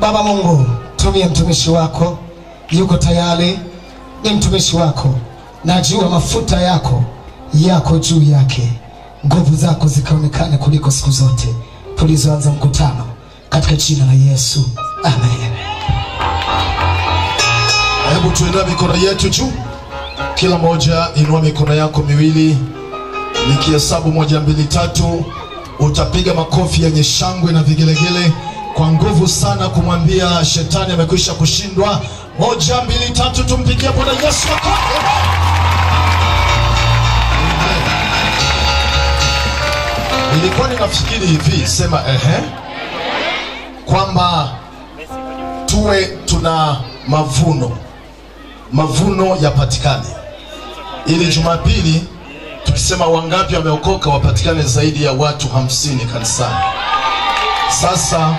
Baba Mungu, tumie mtumishi wako, yuko tayari, ni mtumishi wako. Najua mafuta yako yako juu yake, nguvu zako zikaonekane kuliko siku zote tulizoanza mkutano, katika jina la Yesu, amen. Hebu tuinue mikono yetu juu. Kila moja inua mikono yako miwili. Nikihesabu 1 2 3, utapiga makofi yenye shangwe na vigelegele kwa nguvu sana kumwambia shetani amekwisha kushindwa. 1 2 3, tumpigie Bwana Yesu makofi. Nilikuwa ninafikiri hivi, sema ehe, kwamba tuwe tuna mavuno, mavuno yapatikane, ili Jumapili tukisema wangapi wameokoka wapatikane zaidi ya watu 50 kanisani. Sasa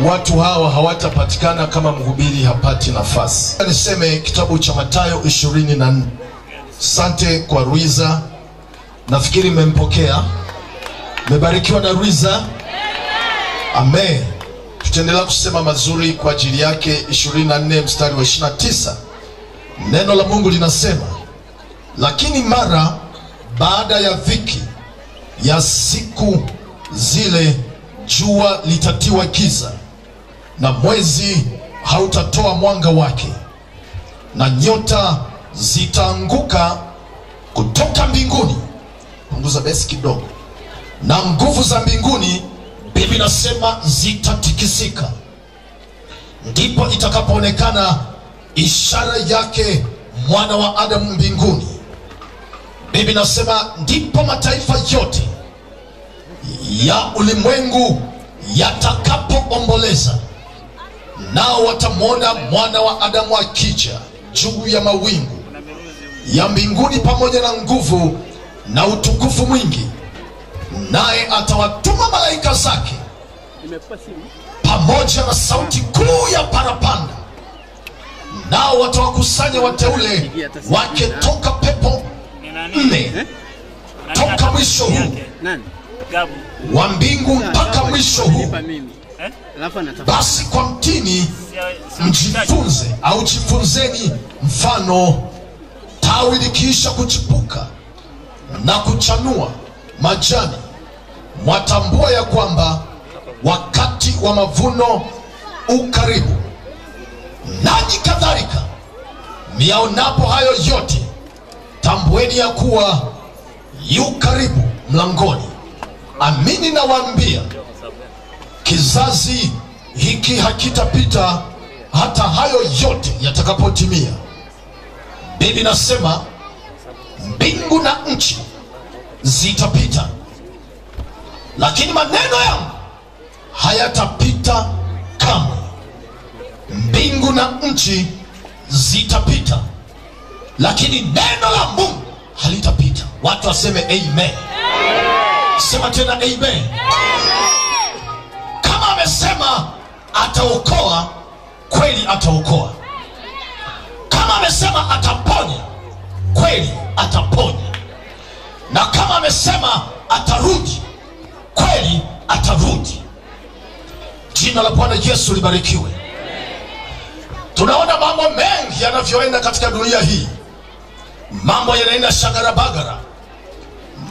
watu hawa hawatapatikana kama mhubiri hapati nafasi. Niseme kitabu cha Mathayo 24. Sante kwa Ruiza, nafikiri mmempokea. Mmebarikiwa na Ruiza. Amen. Tutaendelea kusema mazuri kwa ajili yake. 24 mstari wa 29. Neno la Mungu linasema, lakini mara baada ya dhiki ya siku zile, jua litatiwa giza, na mwezi hautatoa mwanga wake, na nyota zitaanguka kutoka mbinguni. Punguza besi kidogo. Na nguvu za mbinguni, Biblia inasema, zitatikisika. Ndipo itakapoonekana ishara yake mwana wa Adamu mbinguni. Biblia inasema ndipo mataifa yote ya ulimwengu yatakapoomboleza, nao watamwona mwana wa Adamu akija juu ya mawingu ya mbinguni pamoja na nguvu na utukufu mwingi, naye atawatuma malaika zake pamoja na sauti kuu ya parapanda, nao watawakusanya wateule wake toka pepo nne, toka mwisho huu wa mbingu mpaka mwisho huu. Basi kwa mtini mjifunze, au jifunzeni mfano, tawi likiisha kuchipuka na kuchanua majani, mwatambua ya kwamba wakati wa mavuno ukaribu. Nanyi kadhalika miaonapo hayo yote, tambueni ya kuwa yu karibu mlangoni. Amini nawaambia, kizazi hiki hakitapita hata hayo yote yatakapotimia. Biblia inasema mbingu na nchi zitapita, lakini maneno yangu hayatapita kamwe. Mbingu na nchi zitapita, lakini neno la Mungu halitapita. Watu waseme amen. Sema tena amen. Kama amesema ataokoa, kweli ataokoa. Kama amesema ataponya, kweli ataponya. Na kama amesema atarudi, kweli atarudi. Jina la Bwana Yesu libarikiwe. Tunaona mambo mengi yanavyoenda katika dunia hii. Mambo yanaenda shagara bagara.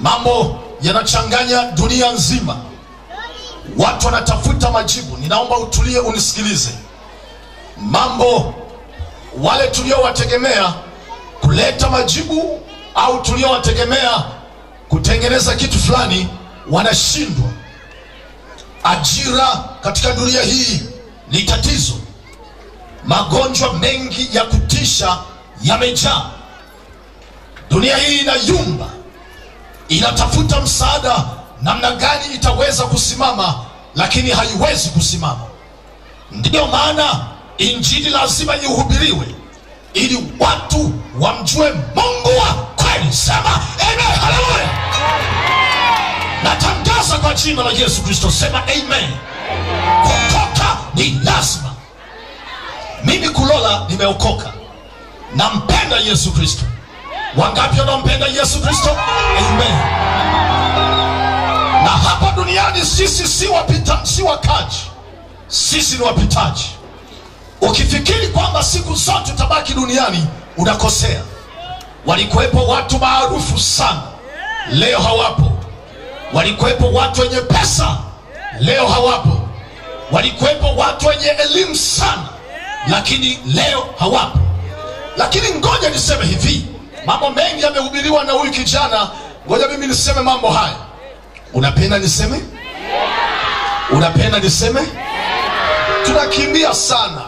Mambo yanachanganya dunia nzima. Watu wanatafuta majibu. Ninaomba utulie unisikilize. Mambo wale tuliowategemea kuleta majibu au tuliowategemea kutengeneza kitu fulani wanashindwa. Ajira katika dunia hii ni tatizo. Magonjwa mengi ya kutisha yamejaa. Dunia hii inayumba, inatafuta msaada namna gani itaweza kusimama, lakini haiwezi kusimama. Ndiyo maana injili lazima ihubiriwe ili watu wamjue Mungu wa kweli. Sema amen, haleluya. Natangaza kwa jina la Yesu Kristo, sema amen. Kuokoka ni lazima. Mimi Kulola nimeokoka. Nampenda Yesu Kristo. Wangapi wanampenda Yesu Kristo? Amen. Na hapa duniani sisi si wapita, si wakaji. Sisi ni wapitaji. Ukifikiri kwamba siku zote utabaki duniani, unakosea. Walikuwepo watu maarufu sana, leo hawapo. Walikuwepo watu wenye pesa, leo hawapo. Walikuwepo watu wenye elimu sana, lakini leo hawapo. Lakini ngoja niseme hivi, mambo mengi yamehubiriwa na huyu kijana. Ngoja mimi niseme mambo haya. Unapenda niseme? Unapenda niseme? Tunakimbia sana,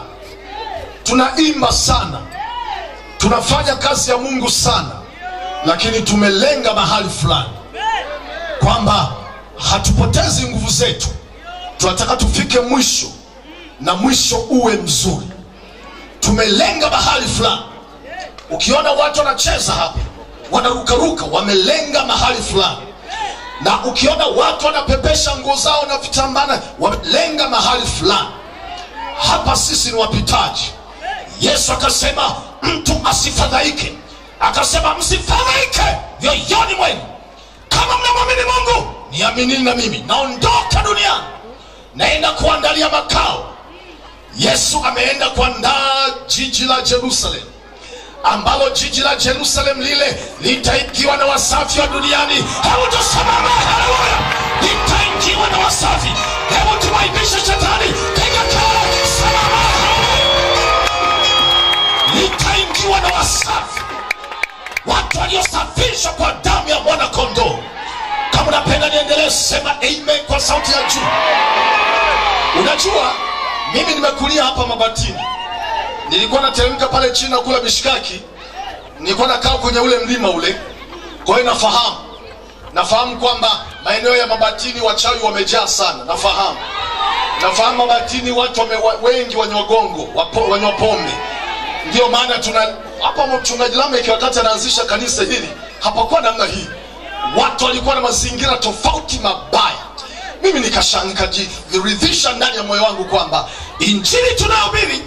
tunaimba sana, tunafanya kazi ya Mungu sana, lakini tumelenga mahali fulani kwamba hatupotezi nguvu zetu. Tunataka tufike mwisho na mwisho uwe mzuri. Tumelenga mahali fulani. Ukiona watu wanacheza hapa, wanarukaruka, wamelenga mahali fulani. Na ukiona watu wanapepesha nguo zao na vitambana, wamelenga mahali fulani. Hapa sisi ni wapitaji. Yesu akasema mtu asifadhaike. Akasema msifadhaike yoyoni mwenu. Kama mnamwamini Mungu, niaminini na mimi. Naondoka duniani, naenda kuandalia makao. Yesu ameenda kuandaa jiji la Jerusalem, ambalo jiji la Jerusalem lile litaingiwa na wasafi wa duniani. Hebu tusimame, haleluya! Litaingiwa na wasafi. Hebu tuwaibishe shetani. Piga kelele, simama, haleluya! Litaingiwa na wasafi, watu waliosafishwa kwa damu ya mwana kondoo. Kama unapenda niendelee, sema amen kwa sauti ya juu. Unajua, mimi nimekulia hapa Mabatini. Nilikuwa nateremka pale chini na kula mishikaki. Nilikuwa nakaa kwenye ule mlima ule. Kwa hiyo nafahamu. Nafahamu kwamba maeneo ya Mabatini wachawi wamejaa sana. Nafahamu. Nafahamu Mabatini watu wengi wanywa gongo, wanywa pombe. Ndio maana tuna hapa mchungaji Lameck wakati anaanzisha kanisa hili, hapakuwa namna hii. Watu walikuwa na mazingira tofauti mabaya. Mimi nikajiridhisha ndani ya moyo wangu kwamba injili tunayohubiri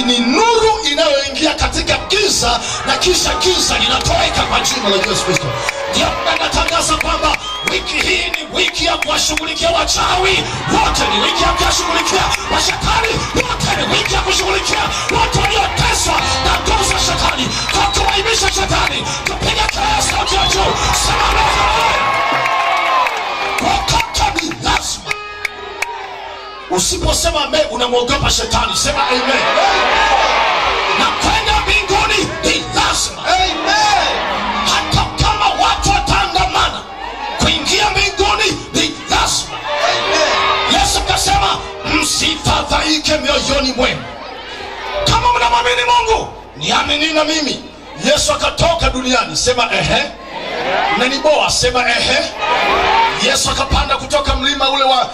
ni nuru inayoingia katika giza, na kisha giza linatoweka kwa jina la Yesu Kristo. Ndio natangaza kwamba wiki hii ni wiki ya kuwashughulikia wachawi wote, ni wiki ya kuwashughulikia washetani wote, ni wiki ya kushughulikia watu walioteswa na nguvu za shetani, kwa kuwaibisha shetani. Tupige kelele sauti ya juu, sema kuokoka ni lazima. Usiposema amen unamwogopa shetani. Sema amen. Na kwenda mbinguni ni lazima. Amen. Hata kama watu wataandamana, kuingia mbinguni ni lazima. Amen. Yesu akasema msifadhaike mioyoni mwenu. Kama mnamwamini Mungu, niamini na mimi. Yesu akatoka duniani. Sema ehe. Unaniboa, sema ehe. Yesu akapanda kutoka mlima ule wa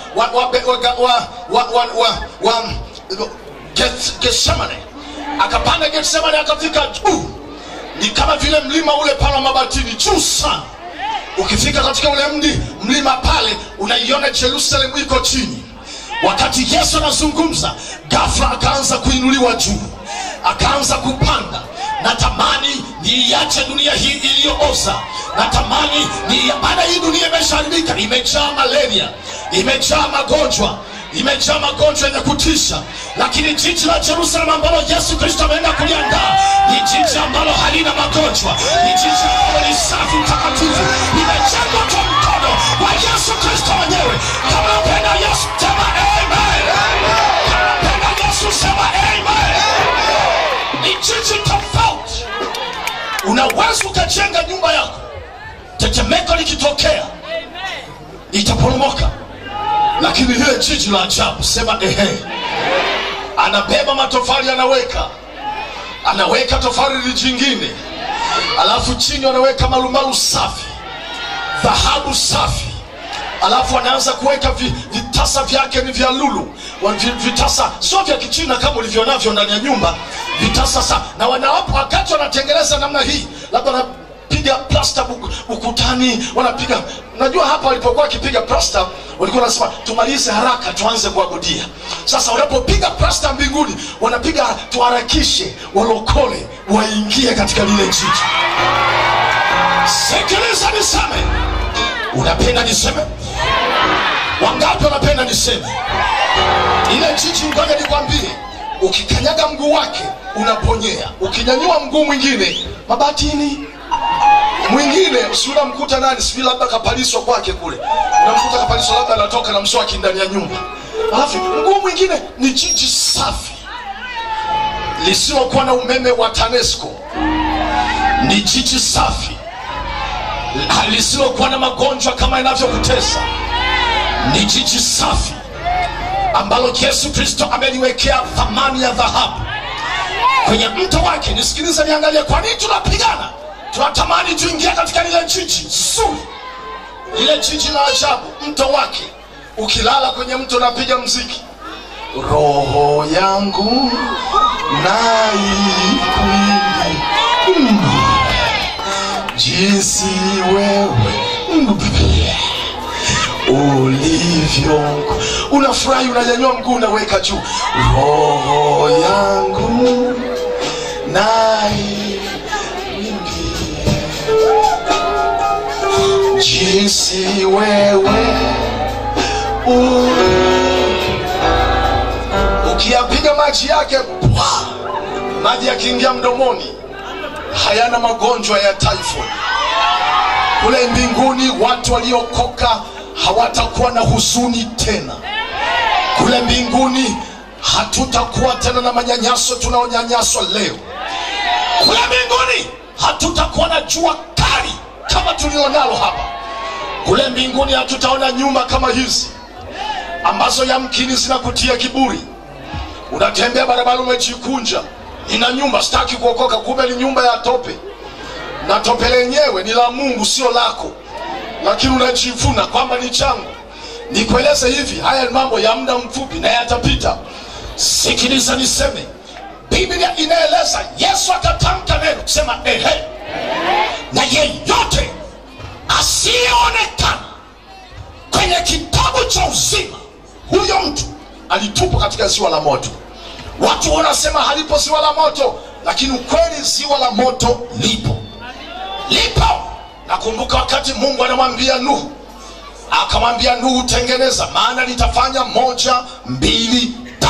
Gethsemane. Akapanda Gethsemane akafika juu. Ni kama vile mlima ule pale Mabatini, juu sana. Ukifika katika ule mlima pale, unaiona Jerusalem iko chini. Wakati Yesu anazungumza, ghafla akaanza kuinuliwa juu, akaanza kupanda. Natamani niiache dunia hii iliyooza. Natamani ni baada hii dunia imeshaharibika, imejaa malaria, imejaa magonjwa, imejaa magonjwa yenye kutisha. Lakini jiji la Jerusalem ambalo Yesu Kristo ameenda kuliandaa ni jiji ambalo halina magonjwa, ni jiji ambalo ni safi, takatifu, limejengwa kwa mkono wa Yesu Kristo mwenyewe. Kama unapenda Yesu sema amen. Kama unapenda Yesu sema amen. Ni jiji tofauti. Unaweza ukajenga nyumba yako, tetemeko likitokea itaporomoka. Lakini lile jiji la ajabu, sema ehe. Anabeba matofali, anaweka tofali jingine, alafu chini anaweka malumalu safi, dhahabu safi, alafu anaanza kuweka vitasa vyake ni vya lulu, vitasa sio vya kichina kama ulivyonavyo ndani ya nyumba, vitasa sa. Na wanawapo wakati wanatengeneza namna hii, labda wanapiga plasta ukutani, wanapiga. Unajua hapa walipokuwa wakipiga plasta walikuwa wanasema tumalize haraka tuanze kuabudia. Sasa wanapopiga plasta mbinguni, wanapiga tuharakishe walokole waingie katika lile jiji. Sikiliza niseme. Unapenda niseme? Wangapi wanapenda niseme? Ile jiji, ngoja nikwambie, ukikanyaga mguu wake unaponyea, ukinyanyua mguu mwingine mabatini, mwingine si unamkuta nani, sijui labda kapaliswa kwake kule, unamkuta kapaliswa labda anatoka na mswaki ndani ya nyumba. Alafu mguu mwingine ni jiji safi lisilokuwa na umeme wa TANESCO, ni jiji safi lisilokuwa na magonjwa kama inavyokutesa, ni jiji safi ambalo Yesu Kristo ameliwekea thamani ya dhahabu kwenye mto wake. Nisikilize, niangalie, kwa nini tunapigana? Tunatamani tuingie katika lile jiji zuri, lile jiji la ajabu, mto wake. Ukilala kwenye mto unapiga mziki, roho yangu na ikuimbi jinsi wewe ulivyo. Unafurahi, unanyanyua mguu unaweka juu, roho yangu na ikuimbi jinsi wewe. Ukiyapiga maji yake, maji yakiingia mdomoni hayana magonjwa ya typhoid. Kule mbinguni watu waliokoka hawatakuwa na huzuni tena. Kule mbinguni hatutakuwa tena na manyanyaso tunaonyanyaswa leo. Kule mbinguni hatutakuwa na jua kali kama tulilonalo hapa. Kule mbinguni hatutaona nyumba kama hizi ambazo yamkini zinakutia kiburi. Unatembea barabara umejikunja, nina nyumba, sitaki kuokoka, kumbe ni nyumba ya tope, na tope lenyewe ni la Mungu, sio lako, lakini unajivuna kwamba ni changu. Nikueleze hivi, haya ni mambo ya muda mfupi na yatapita. Sikiliza niseme, Biblia inaeleza Yesu akatamka neno kusema ehe, na yeyote asiyeonekana kwenye kitabu cha uzima, huyo mtu alitupwa katika ziwa la moto. Watu wanasema halipo ziwa la moto, lakini ukweli ziwa la moto lipo. Lipo. Nakumbuka wakati Mungu anamwambia Nuhu, akamwambia Nuhu, tengeneza, maana nitafanya 1, 2, 3.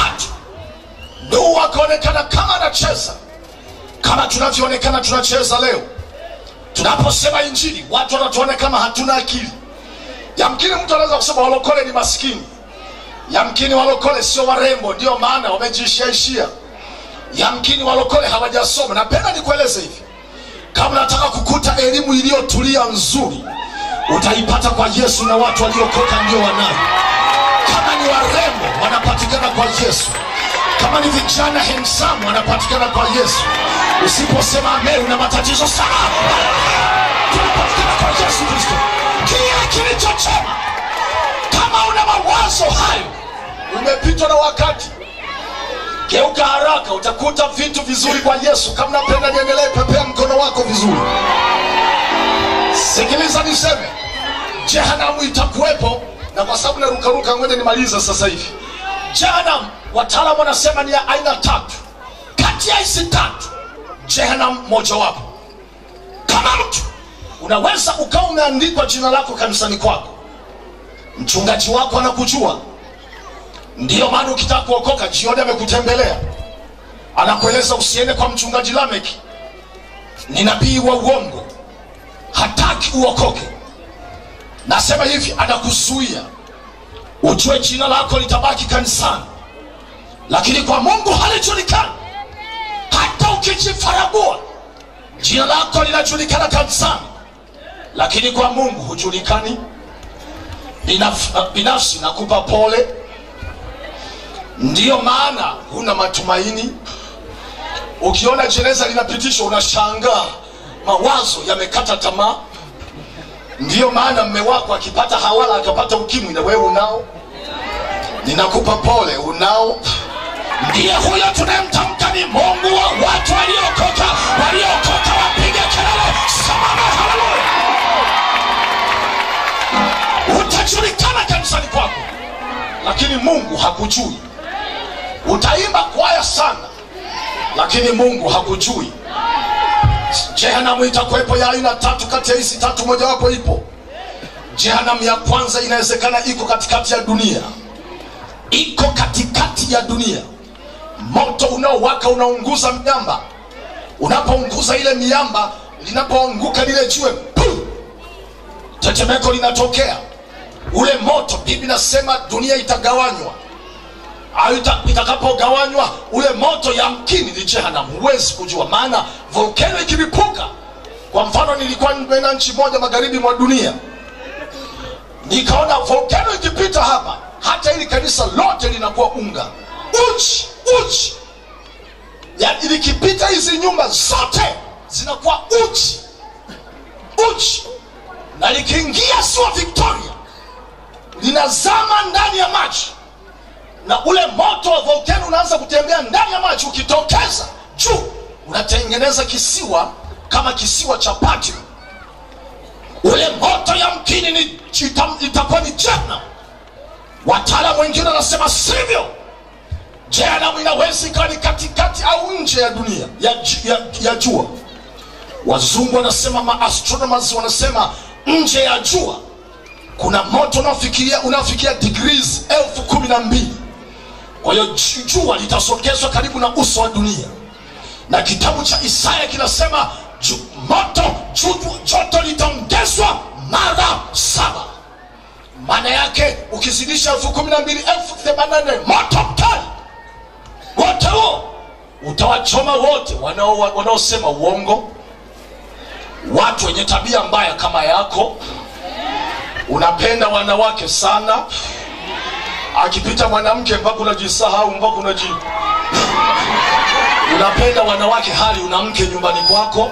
Nuhu akaonekana kama anacheza, kama tunavyoonekana tunacheza leo. Tunaposema injili watu wanatuona kama hatuna akili. Yamkini mtu anaweza kusema walokole ni maskini, yamkini walokole sio warembo, ndio maana wamejiishiaishia, yamkini walokole hawajasoma. Napenda nikueleze hivi, kama unataka kukuta elimu iliyotulia nzuri, utaipata kwa Yesu, na watu waliokoka ndio wanayo. Kama ni warembo wanapatikana kwa Yesu, kama ni vijana handsome wanapatikana kwa Yesu. Usiposema amen una matatizo sana. Tunapatikana kwa Yesu Kristo. Kile kilicho chema, kama una mawazo hayo, umepitwa na wakati. Geuka haraka, utakuta vitu vizuri kwa Yesu. Kama unapenda niendelee, pepea mkono wako vizuri. Sikiliza niseme, jehanamu itakuwepo, na kwa sababu narukaruka ngoja nimalize sasa hivi. Jehanamu, wataalamu wanasema ni ya aina 3. Kati ya hizi 3, jehanamu mojawapo. Kama mtu unaweza ukawa umeandikwa jina lako kanisani kwako, mchungaji wako anakujua, ndio maana ukitaka kuokoka jioni amekutembelea, anakueleza usiende kwa mchungaji Lameki, ni nabii wa uongo, hataki uokoke. Nasema hivi, anakuzuia ujue jina lako litabaki kanisani, lakini kwa Mungu halijulikani. Hata ukijifaragua jina lako linajulikana kanisani, lakini kwa Mungu hujulikani. Binafsi nakupa pole, ndio maana huna matumaini. Ukiona jeneza linapitishwa unashangaa, mawazo yamekata tamaa. Ndio maana mume wako akipata hawala akapata ukimwi, na wewe unao. Ninakupa pole, unao. Ndiye huyo tunayemtamka ni Mungu wa watu waliokoka. Waliokoka wapige kelele, simama, haleluya. Utajulikana kanisani kwako, lakini Mungu hakujui. Utaimba kwaya sana, lakini Mungu hakujui. Jehanamu itakuwepo ya aina 3. Kati ya hizi 3 mojawapo ipo. Jehanamu ya kwanza inawezekana iko katikati ya dunia, Iko katikati ya dunia. Moto unaowaka unaunguza miamba. Unapounguza ile miamba, linapoanguka lile jiwe, tetemeko linatokea. Ule moto, Biblia inasema dunia itagawanywa. Itakapogawanywa ule moto yamkini ni jehanamu, huwezi kujua, maana volcano ikilipuka. Kwa mfano, nilikuwa nimeenda nchi moja magharibi mwa dunia, nikaona volcano ikipita hapa, hata ili kanisa lote linakuwa unga. Uchi, uchi. Yaani likipita hizi nyumba zote zinakuwa uchi. Uchi. Na likiingia Ziwa Victoria, linazama ndani ya maji. Na ule moto wa volcano unaanza kutembea ndani ya maji, ukitokeza juu unatengeneza kisiwa kama kisiwa cha Patmos. Ule moto yamkini ni itakuwa ni jehanamu. Wataalamu wengine wanasema sivyo. Jehanamu inaweza ikawa ni katikati au nje ya dunia, ya jua. Wazungu wanasema, ma-astronomers wanasema nje ya jua kuna moto unaofikia degrees 12,000. Kwa hiyo jua litasogezwa karibu na uso wa dunia. Na kitabu cha Isaya kinasema moto, joto litaongezwa mara 7. Maana yake ukizidisha 12,000, 84,000, moto mkali. Wote huo utawachoma wote wanaosema uongo, watu wenye tabia mbaya kama yako. Unapenda wanawake sana, akipita mwanamke mpaka unajisahau, mpaka unapenda wanawake hali una mke nyumbani kwako.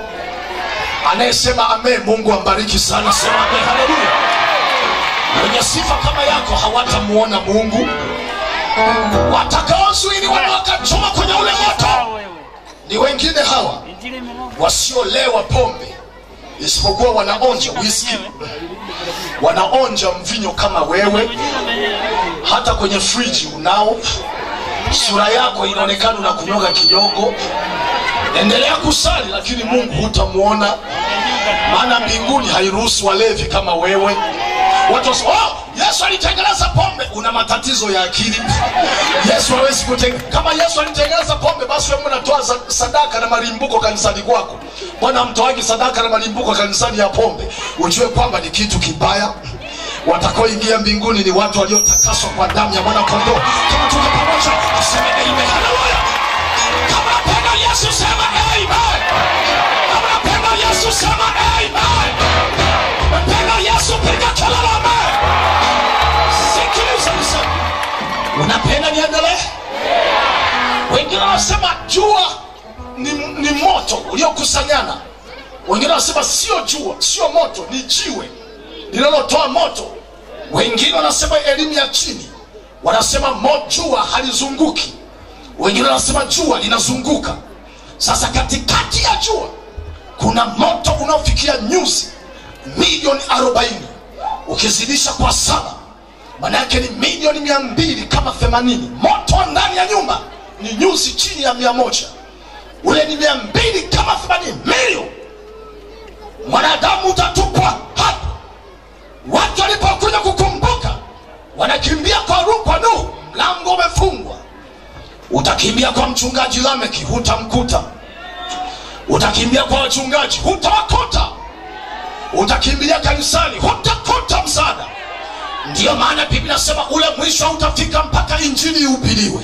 Anayesema amen, Mungu ambariki sana. Sema amen, haleluya. Wenye sifa kama yako hawatamuona Mungu. Watakaozuiliwa wakachoma kwenye ule moto ni wengine hawa wasiolewa pombe, isipokuwa wanaonja whisky, wanaonja mvinyo kama wewe. Hata kwenye friji unao, sura yako inaonekana unakunyoga kidogo. Endelea kusali, lakini Mungu hutamuona, maana mbinguni hairuhusu walevi kama wewe. Watu wasema, oh, Yesu alitengeneza pombe. Una matatizo ya akili. Yesu hawezi kutengeneza. Kama Yesu alitengeneza pombe, basi wewe unatoa sadaka na malimbuko kanisani kwako. Bwana mtoaji sadaka na malimbuko kanisani ya pombe, ujue kwamba ni kitu kibaya. Watakaoingia mbinguni ni watu waliotakaswa kwa damu ya mwana kondoo. Kama tuko pamoja, tuseme amen, haleluya. Kama unapenda Yesu sema amen. Kama unapenda Yesu sema amen. Unapenda Yesu piga kelele amen. Sikiliza niseme. Unapenda niendelee? Wengine wanasema jua ni moto uliokusanyana. Wengine wanasema sio jua, sio moto, ni jiwe linalotoa moto. Wengine wanasema elimu ya chini, wanasema jua halizunguki. Wengine wanasema jua linazunguka. Sasa katikati ya jua kuna moto unaofikia nyuzi milioni 40. Ukizidisha kwa 7, maana yake ni milioni 200 kama 80. Moto ndani ya nyumba ni nyuzi chini ya 100. Ule ni 200 kama 80 milioni. Mwanadamu utatupwa hapo. Watu walipokuja kukumbuka, wanakimbia kwa Nuhu, mlango umefungwa. Utakimbia kwa mchungaji Lameki, hutamkuta. Utakimbia kwa wachungaji, hutawakuta. Utakimbia kanisani, hutakuta msaada. Ndiyo maana Biblia inasema ule mwisho hautafika mpaka injili ihubiriwe.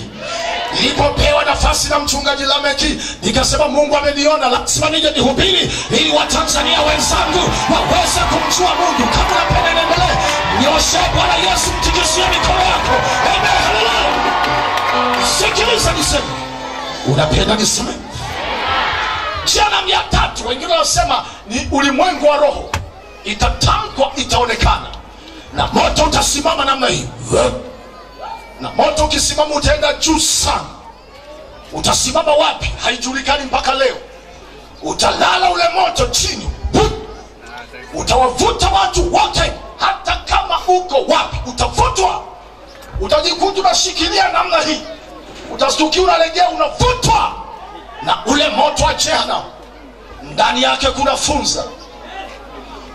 Nilipopewa nafasi na mchungaji Lameki, nikasema Mungu ameniona, lazima nije nihubiri ili Watanzania wenzangu waweze kumjua Mungu. Kama unapenda niendelee, nyoshe Bwana Yesu, mtikishie mikono yako. Amen, haleluya. Sikiliza niseme. Unapenda niseme? Jana 300, wengine wanasema ni ulimwengu wa roho. Itatamkwa, itaonekana. Na moto utasimama namna hii. Na moto ukisimama utaenda juu sana. Utasimama wapi? Haijulikani mpaka leo. Utalala ule moto chini. Utawavuta watu wote, hata kama uko wapi utavutwa. Utajikuta unashikilia namna hii. Utastukia unalegea, unavutwa na ule moto wa jehanamu. Ndani yake kuna funza.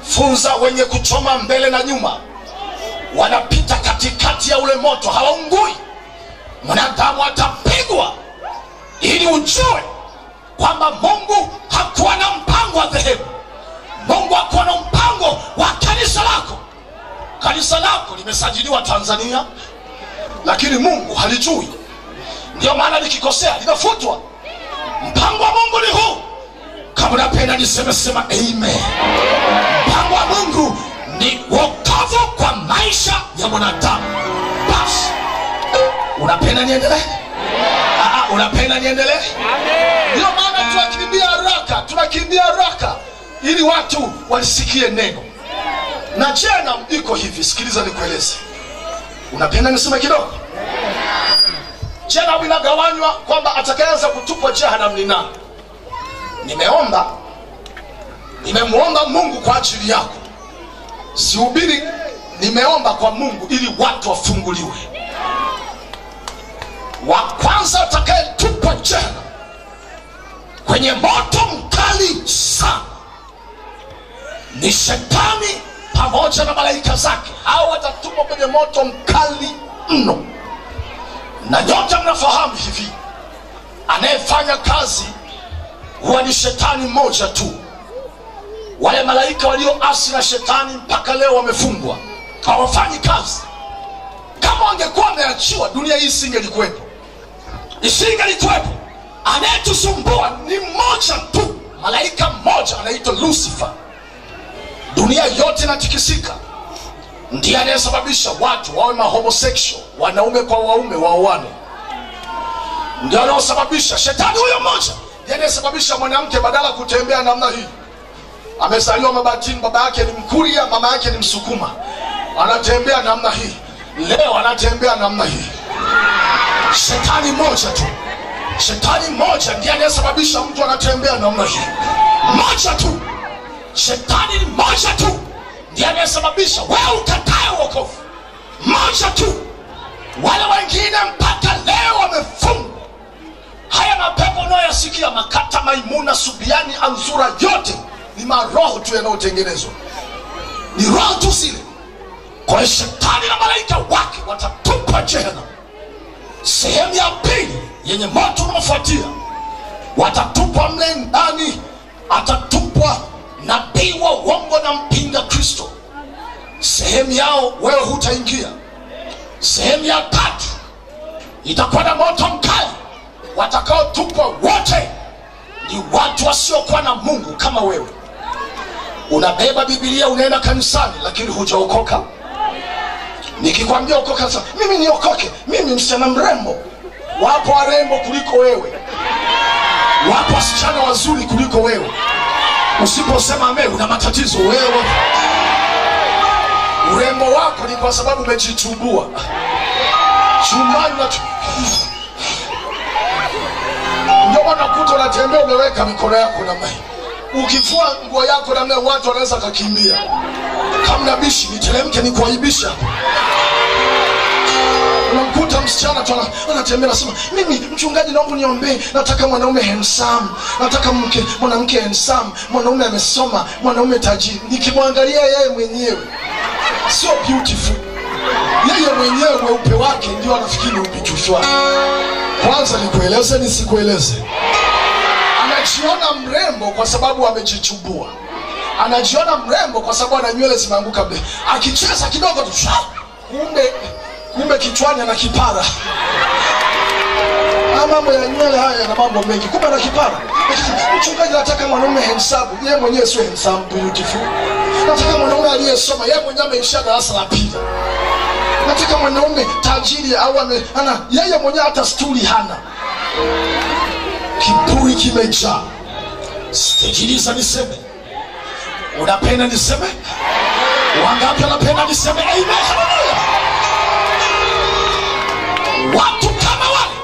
Funza wenye kuchoma mbele na nyuma. Wanapita katikati ya ule moto, hawaungui. Mwanadamu atapigwa ili ujue kwamba Mungu hakuwa na mpango wa dhehebu. Mungu hakuwa na mpango wa kanisa lako. Kanisa lako limesajiliwa Tanzania, lakini Mungu halijui. Ndio maana likikosea linafutwa. Mpango wa Mungu ni huu. Kama unapenda niseme, sema amen. Mpango wa Mungu ni wokovu kwa maisha ya mwanadamu. Basi unapenda niendelee? Unapenda niendelee? Ndio maana tunakimbia haraka, tunakimbia haraka ili watu walisikie neno. Na jehanamu iko hivi, sikiliza nikueleze. Unapenda niseme kidogo? Jehanamu inagawanywa kwamba atakayeanza kutupwa jehanamu ni nani. Nimemuomba Mungu kwa ajili yako. Sihubiri, nimeomba kwa Mungu ili watu wafunguliwe. Wa kwanza atakayetupwa jehanamu kwenye moto mkali sana ni shetani pamoja na malaika zake. Hao watatupwa kwenye moto mkali mno. Na nyote mnafahamu hivi, anayefanya kazi huwa ni shetani mmoja tu. Wale malaika walioasi na shetani mpaka leo wamefungwa, hawafanyi kazi. Kama wangekuwa wameachiwa, dunia hii isingelikuwepo, isingelikuwepo. Anayetusumbua ni mmoja tu, malaika mmoja anaitwa Lucifer. Dunia yote inatikisika. Ndiye anayesababisha watu wawe ma homosexual, wanaume kwa waume waoane. Ndiye anayesababisha, shetani huyo mmoja ndiye anayesababisha mwanamke badala kutembea namna hii, amezaliwa Mabatini, baba yake ni Mkuria, mama yake ni Msukuma, anatembea namna hii. Leo anatembea namna hii. Shetani mmoja tu, shetani mmoja ndiye anayesababisha mtu anatembea namna hii. Mmoja tu, shetani mmoja tu ndiye anayesababisha wewe ukatae wokovu. Mmoja tu. Wale wengine mpaka leo wamefungwa. Haya mapepo unayoyasikia, Makata, Maimuna, Subiani, Anzura, yote ni maroho tu yanayotengenezwa. Ni roho tu zile. Kwa hiyo shetani na malaika wake watatupa jehanamu. Sehemu ya pili yenye moto unaofuatia, watatupwa mle ndani. Atatupwa nabii wa uongo na mpinga Kristo. Sehemu yao wewe hutaingia. Sehemu ya tatu itakuwa na moto mkali. Watakaotupwa wote ni watu wasiokuwa na Mungu kama wewe. Unabeba Biblia unaenda kanisani lakini hujaokoka. Nikikwambia okoka, sasa mimi niokoke, mimi msichana mrembo. Wapo warembo kuliko wewe. Wapo wasichana wazuri kuliko wewe. Usiposema amen una matatizo wewe. Urembo wako ni kwa sababu umejichubua. Chumbani ndio maana unakuta unatembea umeweka mikono yako namna hii. Ukivua nguo yako namna watu wanaweza kukimbia. Kama nabishi niteremke nikuaibisha. Unamkuta msichana tu anatembea anasema, mimi mchungaji naomba niombee, nataka mwanaume handsome, nataka mwanamke handsome, mwanaume amesoma, mwanaume tajiri. Nikimwangalia yeye mwenyewe sio beautiful. Yeye mwenyewe weupe wake ndio anafikiri beautiful wake. Kwanza nikueleze nisikueleze? Anajiona mrembo kwa sababu amejichubua. Anajiona mrembo kwa sababu ana nywele zimeanguka mbele. Akicheza kidogo tu, kumbe kichwani ana kipara. Mambo ya nywele haya na mambo mengi. Kumbe ana kipara. Mchungaji anataka mwanaume handsome, yeye mwenyewe sio handsome beautiful. Nataka mwanaume aliyesoma, yeye mwenyewe ameishia darasa la pili. Nataka mwanaume tajiri au ana yeye mwenyewe hata stuli hana. Kiburi kimejaa. Sikiliza niseme. Unapenda niseme? Wangapi wanapenda niseme amen? Haleluya. Watu kama wale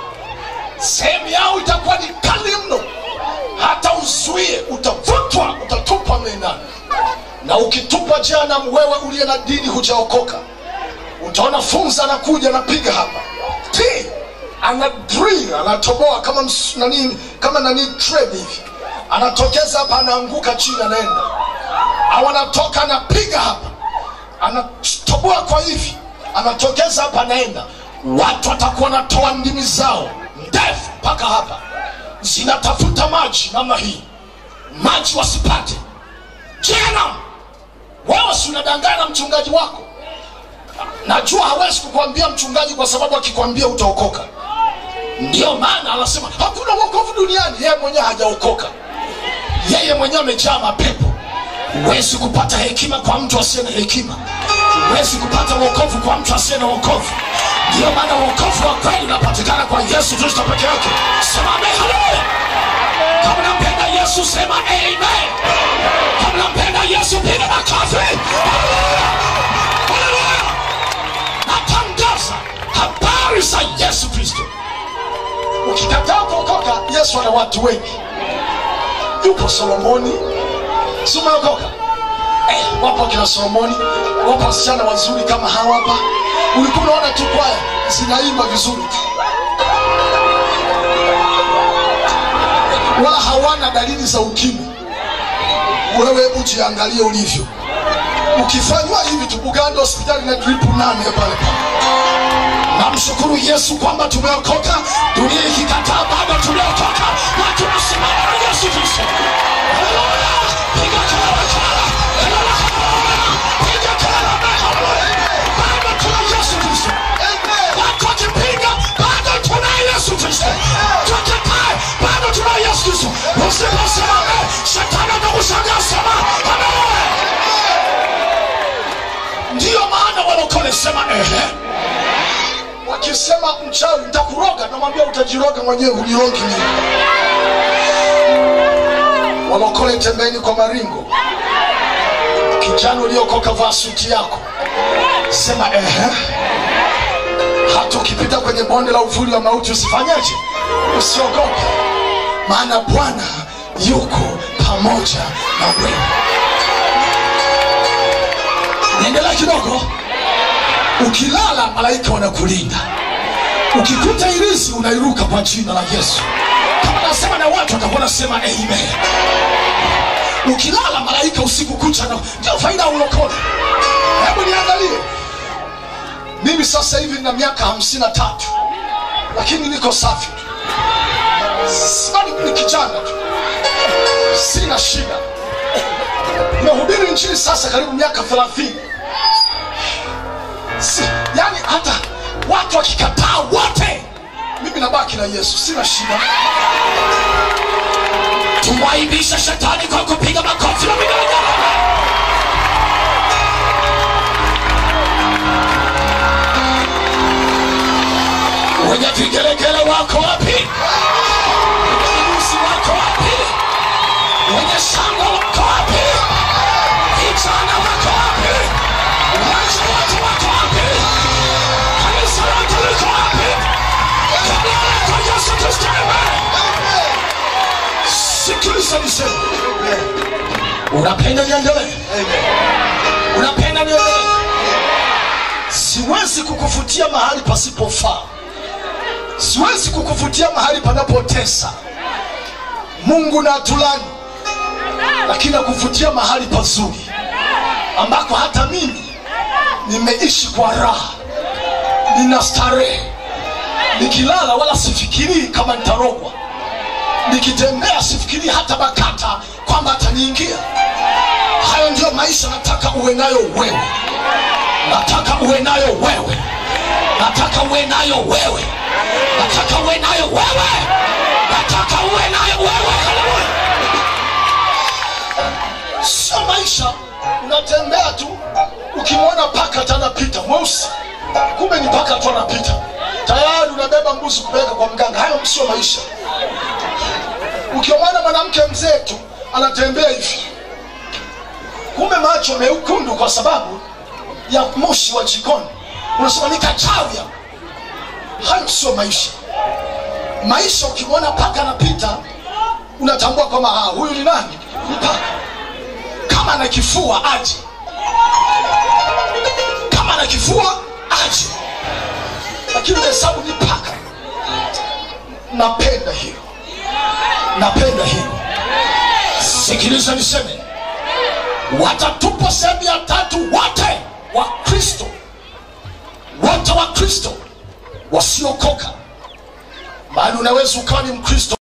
sehemu yao itakuwa ni kali mno. Hata uzuie utavutwa, utatupwa mle. Na ukitupwa jehanamu, wewe uliye na dini hujaokoka, utaona funza anakuja anapiga hapa. Ti ana drill, anatoboa kama nani, kama nani trade hivi. Anatokeza hapa anaanguka chini anaenda. Au anatoka anapiga hapa. Anatoboa kwa hivi. Anatokeza hapa anaenda. Watu watakuwa wanatoa ndimi zao ndefu mpaka hapa, zinatafuta maji namna hii, maji wasipate. Jehanamu. Wewe si unadanganya na mchungaji wako? Najua hawezi kukuambia mchungaji, kwa sababu akikwambia utaokoka. Ndio maana anasema hakuna wokovu duniani. Yeye mwenyewe hajaokoka, yeye mwenyewe amejaa mapepo. Huwezi kupata hekima kwa mtu asiye na hekima. Huwezi kupata wokovu kwa mtu asiye na wokovu. Ndio maana wokovu wa kweli unapatikana kwa Yesu Kristo peke yake. Sema amen, haleluya. Kama unampenda Yesu sema amen. Kama unampenda Yesu piga makofi. Haleluya. Haleluya. Natangaza habari za Yesu Kristo. Ukikataa kuokoka, Yesu ana watu wengi. Yupo Solomoni. Si umeokoka? Wapo kina Solomoni, wapo wasichana wazuri kama hawa hapa. Ulikuwa unaona tu kwaya zinaimba vizuri, wala hawana dalili za ukimwi. Wewe ujiangalie ulivyo. Ukifanywa hivi tu Bugando hospitali na drip 8 pale pale. Namshukuru Yesu kwamba tumeokoka. Dunia ikikataa bado tumeokoka na tunasimama na Yesu Kristo. Haleluya! Piga kelele, kelele, piga kelele, haleluya! Bado tuna Yesu Kristo. Watu wakipinga, bado tuna Yesu Kristo. Tukikataa, bado tuna Yesu Kristo. Usiposema shetani atakushangaa. Sema haleluya. Ndio maana walokole sema ehe. Wakisema mchawi nitakuroga, namwambia utajiroga mwenyewe, unirogi mimi. Walokole tembeni kwa maringo. Kijana uliokoka vaa suti yako, sema ehe. Hata ukipita kwenye bonde la uvuli wa mauti usifanyeje? Usiogope, maana Bwana yuko pamoja na wewe. Niendelea kidogo. Ukilala malaika wanakulinda. Ukikuta irizi unairuka kwa jina la Yesu. Kama nasema na watu watakuwa nasema amen. Ukilala malaika usiku kucha na ndio faida ya ulokole. Hebu niangalie. Mimi sasa hivi nina miaka 53. Lakini niko safi. Sibali ni kijana tu. Sina shida. Nimehubiri nchini sasa karibu miaka 30. Yani hata watu wakikataa wote, mimi nabaki na Yesu, sina shida. Tumwaibisha shetani kwa kupiga makofi na vigelegele. Wenye vigelegele wako wapi? Wenye virusi wako wapi? Wenye shangwe wako wapi? Vijana wako wapi? Wazee wote wako wapi? Kanisa lote liko wapi? Kelele kwa Yesu Kristo, amen. Sikiliza niseme. Unapenda niendelee? Unapenda niendelee? Siwezi kukufutia mahali pasipofaa. Siwezi kukufutia mahali panapotesa. Mungu na atulani, lakini nakuvutia mahali pazuri ambako hata mimi nimeishi kwa raha, nina starehe. Nikilala wala sifikirii kama nitarogwa. Nikitembea sifikirii hata bakata kwamba ataniingia. Hayo ndio maisha nataka uwe nayo wewe. Nataka uwe nayo wewe. Nataka uwe nayo wewe. Nataka uwe nayo wewe. Nataka uwe nayo wewe. Haleluya. Sio maisha unatembea tu, ukimwona paka tanapita mweusi, kumbe ni paka tu anapita, tayari unabeba mbuzi kupeleka kwa mganga. Hayo sio maisha. Ukiona mwanamke mzee tu anatembea hivi, kumbe macho mekundu kwa sababu ya moshi wa jikoni, unasema ni kachawi. Hayo sio maisha. Maisha ukimwona paka anapita unatambua kwamba huyu ni nani? Ni paka. Kama ana kifua aje. Kama ana kifua aje. Lakini hesabu ni paka. Napenda hiyo. Napenda hiyo. Sikiliza niseme. Watatupa sehemu ya tatu wote wa Kristo. Wote wa Kristo. Wasiokoka, maana unaweza ukawa ni Mkristo